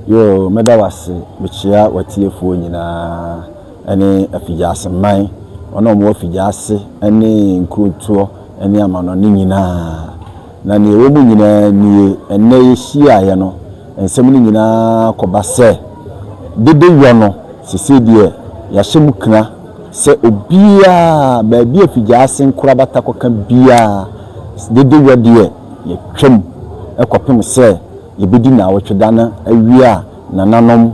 Yoo, mɛda wo ase. Mekyea w'atiefoɔ nyinaa ne Afigyaseman, wɔn a wɔwɔ Afigyaase ne nkurotoɔ ne amanɔne nyinaa. Na nea ɛwɔ mu nyinaa nie, ɛnnɛ yɛhyiaeɛ no, nsɛm no nyinaa kɔba sɛ, dedeyɔ no, seesei deɛ yɛahyɛ mu kena sɛ obiara, baabi a Afigyaase nkorabata kɔka biara, dedeyɔ deɛ yɛtwam kɔpem sɛ yɛbɛdi nnawɔtwe da no awie a nananom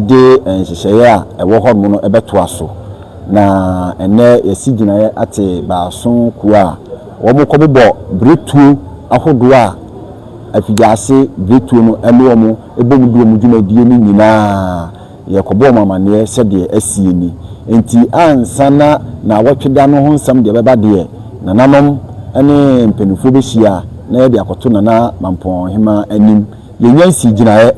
de nhyehyɛeɛ a ɛwɔ hɔnom no bɛtoa so. Na ɛnnɛ yɛasi gyinaeɛ ate baason kuo a wɔkɔbobɔ biretuo ahodoɔ a afigyaase biretuo no ne wɔn bɔ mu di wɔn dwumadie no nyinaa. Yɛkɔbɔ wɔn amaneɛ sɛdeɛ asie ni. Enti ansa na naawɔtwe da no ho nsɛm deɛ bɛba deɛ, nananom ne mpanimfoɔ bɛhyia na yɛde akɔto Nana Mampɔnhemaa anim. Yɛnnya nsii gyinaeɛ,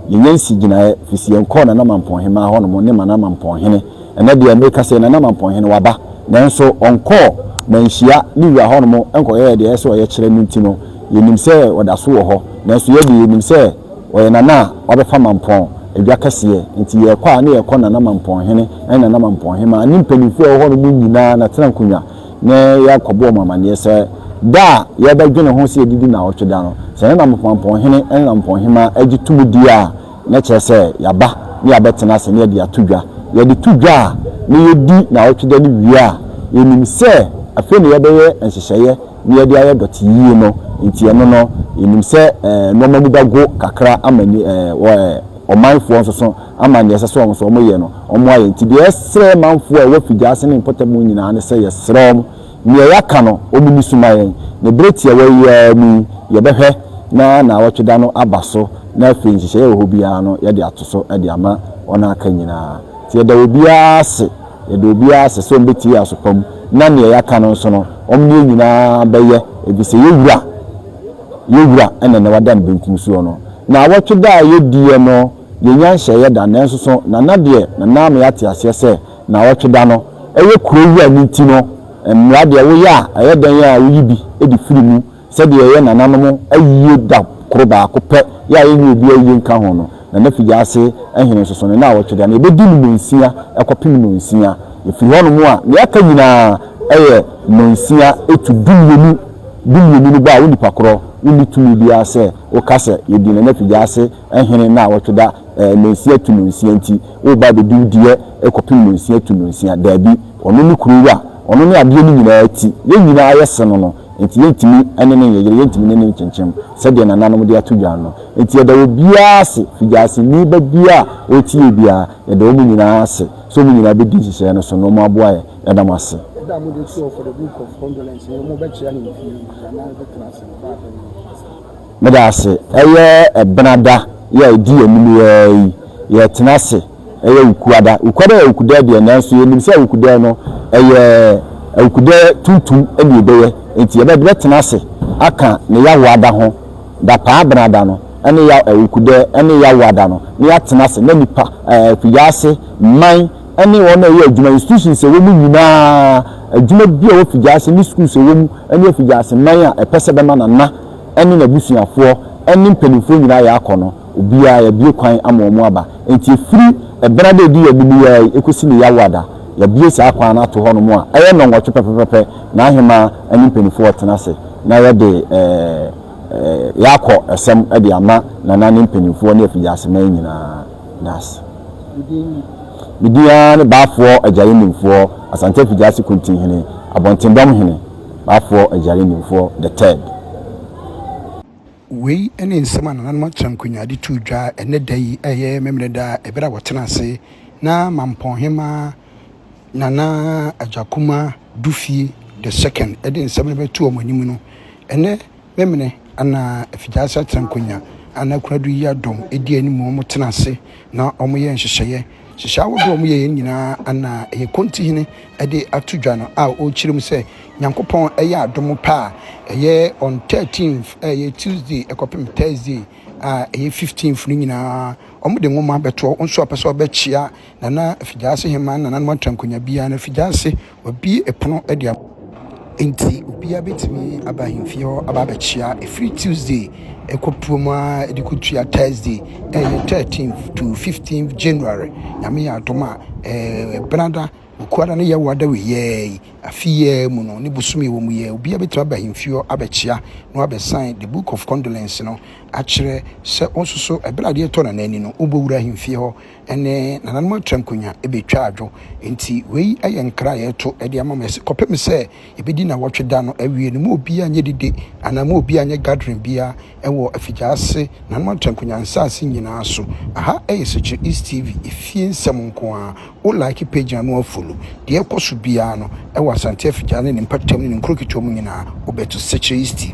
yɛnnya nsii gyinaeɛ, firi sɛ yɛnkɔɔ Nana Mampɔnhemaa hɔnom ne Nana Mampɔnhene. Ɛnnɛ deɛ meka sɛ Nana Mampɔnhene waba, nanso ɔnkɔɔ Manhyia ne wura hɔnom nkɔyɛɛ deɛ ɛsɛ sɛ ɔyɛ kyerɛ no nti no, yɛnim sɛ ɔda so wɔ hɔ. Nanso yɛn deɛ yɛnim sɛ Ɔyɛ Nana a wabɛfa Mampɔn adwa kɛseɛ, nti yɛrekɔ a ne yɛrekɔ Nana Mampɔn hene ne Nana Mampɔn hemaa ne mpanimfoɔ a ɛwɔ hɔ nom nyinaa na tena nkonwa na yɛakɔbɔ wɔn amaneɛ sɛ da a yɛrebɛdwene ho sɛ yɛdidi naawɔtwe da no, sɛ Nana Mampɔn hene ne Nana Mampɔn hemaa gye to mu die a, na kyerɛ sɛ yɛaba ne yɛabɛtena ase na yɛde ato dwa. Yɛde to dwa a na yɛdi naawɔtwe da no wie a, yɛnim sɛ afei na yɛbɛyɛ nhyehyɛeɛ na yɛde ayɛ dɔte yie no nti ɛno no yɛnim sɛ nnoɔma mu bɛgo kakra ama ni ɔmanfoɔ nso so ama deɛ ɛsɛ sɛ wɔn nso wɔyɛ no wɔn ayɛ. Nti deɛ yɛsrɛ manfoɔ a ɛwɔ Figyaase ne mpɔtam mu nyinaa ne sɛ yɛsrɛ wɔn deɛ yɛaka no wɔn nni so ma yɛn na berɛ tiawa yi ara mu yi yɛbɛhwɛ na naawɔtwe da no aba so na afei nhyehyɛeɛ a ɛwɔ hɔ biara no yɛde ato so de ama wɔn a aka nyinaa. Nti yɛda obiara ase. Yɛda obiara ase sɛ ɔmbɛtie yɛn aso pa mu, na neɛ yɛaka no nso no, ɔmo ne yɛn nyinaa bɛyɛ, efisɛ yɛn Wura, yɛn Wura na nnɛ wada ne benkum soɔ no. Naawɔtwe da a yɛdiiɛ no, yɛnnya nhyɛeɛ da, nanso so Nana deɛ, Nana ama yɛate aseɛ sɛ naawɔtwe da no, ɛyɛ kuro wura no nti no, mmara deɛ woyɛ a, ɛyɛ dɛn a woyi bi de firi mu, Sɛdeɛ ɛyɛ nananom ayie da koro baako pɛ yɛ a yɛnyɛ obi ayie nka ho no, Nana Figyase hene nso so ne naawɔtwe da no, yɛbɛdi no nnɔnsia kɔpem nnɔnsia. Ɛfiri hɔnom a, deɛ aka nyinaa yɛ nnɔnsia to dumienu. Dumienu no ba a, wo nipa korɔ, wonni tumi biara sɛ woka sɛ yɛdii Nana Figyase hene naawɔtwe da nnɔnsia to nnɔnsia nti, woreba abɛdi wo deɛ kɔpem nnɔnsia to nnɔnsia. Daabi, ɔno ne kuro wura, ɔno ne adeɛ no nyinaa ti. Yɛn nyinaa yɛse no no. Enti yɛntumi ne no nyeyere, yɛntumi ne no nkyenkyem sɛdeɛ nananom de ato dwa no. Enti yɛda obiara ase, Figyaseni ba biara a ɔretie biara, yɛda wɔn nyinaa ase sɛ wɔn nyinaa bɛdi nhyehyɛeɛ no so na wɔaboa yɛn. Yɛda mo ase. Ɛda a mode to hɔ for the book of condolence no, mobɛkyerɛ ahemfie yi anaa ɛbɛtena ase no ba abɛn ase? Meda ase. Ɛyɛ Ɛbenada yi a ɛdi yɛn anim yi ara yi, yɛretena ase. Ɛyɛ Wukuada. Wukuada yɛ Awukudɛɛ deɛ, nanso yɛnim sɛ Awukudɛɛ no, ɛyɛ Awukudɛɛ tuntum na ɛbɛyɛ. Enti yɛbɛtena ase aka ne Yawoada ho, Dapaa Benada no ne Ya Awukudɛɛ ne Yawoada no, na yɛatena ase na nnipa, ɛɛ, Fijaase man ne wɔn a ɛyɛ adwuma, institutions a ɛwɔ mu nyinaa, adwuma bi a ɛwɔ Fijaase ne schools a ɛwɔ mu ne Afijaase man a ɛpɛ sɛ bɛma Nana ne n'abusuafoɔ ne mpanimfoɔ nyinaa yɛ akɔ no, Obiara, yɛabue kwan ama wɔn aba. Enti ɛfiri ɛberɛ a ɛdi yɛn anim yi ara yi kɔsi ne Yawoada, yɛabue saa kwan no ato hɔnom a ɛyɛ nnɔnwɔtwe pɛpɛpɛpɛ, n'ahemaa ne mpanimfoɔ retena ase na yɛde yɛakɔ ɛsɛm de ama Nana ne mpanimfoɔ ne Afigyaseman nyinaa. Dase. Me din ara ne Baafoɔ Agyarenimfoɔ, Asante Afigyaase Kuntinhene, Abɔntendɔmhene, Baafoɔ Agyarenimfoɔ the third. Wei ne nsɛm a nananom aterankonyaa de too dwa ɛnnɛ da yi a ɛyɛ Memeneda a ɛberɛ a wɔtena ase na Mampɔnhema Nana Agyakoma Dufie the second de nsɛm no bɛto wɔn anim no. Ɛnnɛ Memene na Afigyaase Aterankonya a na Kunadu Yiadom di anim wɔn tena ase na wɔyɛ nhyehyɛeɛ. Nhyehyɛeɛ ahodoɔ a wɔyɛeɛ nyinaa na ɛyɛ Kontihene de ato dwa no a ɔrekyerɛ mu sɛ Nyankopɔn yɛ adom pa a ɛyɛ on 13th a ɛyɛ Tuesday ɛkɔpem Thursday a ɛyɛ 15th no nyinaa wɔde nwoma bɛtoɔ. Wo nso a pɛ sɛ ɔbɛkyea Nana Afigyaase Hemaa ne nananom atena nkonnwa biara no Afigyaase wabue ɛpono de ama. Enti obiara bɛtumi aba ahemfie hɔ aba abɛkyea ɛfiri Tuesday ɛkɔ puom ara de kɔtua Thursday ɛyɛ 13th to 15th January. Nyame yɛ adom a ɛɛ Benada, Okuada ne Yawada wei yɛɛ yi, afe yi ara mu no ne bosome wɔ mu yɛ, obiara bɛtumi aba ahemfie hɔ abɛkyea na wabɛsan the book of condolence no akyerɛ sɛ wɔn nso so ɛberɛ adeɛ tɔ nana ani no, wobɛwura ahemfie hɔ ne nananom atra nkonnwa bɛtwa adwo. Nti wei yɛ nkra a yɛto de ama mo sɛ kɔpem sɛ yɛbɛdi nawɔtwe da no awie no, mu obiara nyɛ dede anaa mu obiara nyɛ gathering biara wɔ Afigyaase nananom atra nkonnwa nsaase nyinaa so. Aha yɛ Sekyere East TV, efie nsɛm nko ara. Wo like page na no afollow deɛ ɛkɔ so biara no ɛwɔ Asante Afigya ne ne mpatam ne ne nkuro ketewa mu nyinaa, wobɛto Sekyere East TV.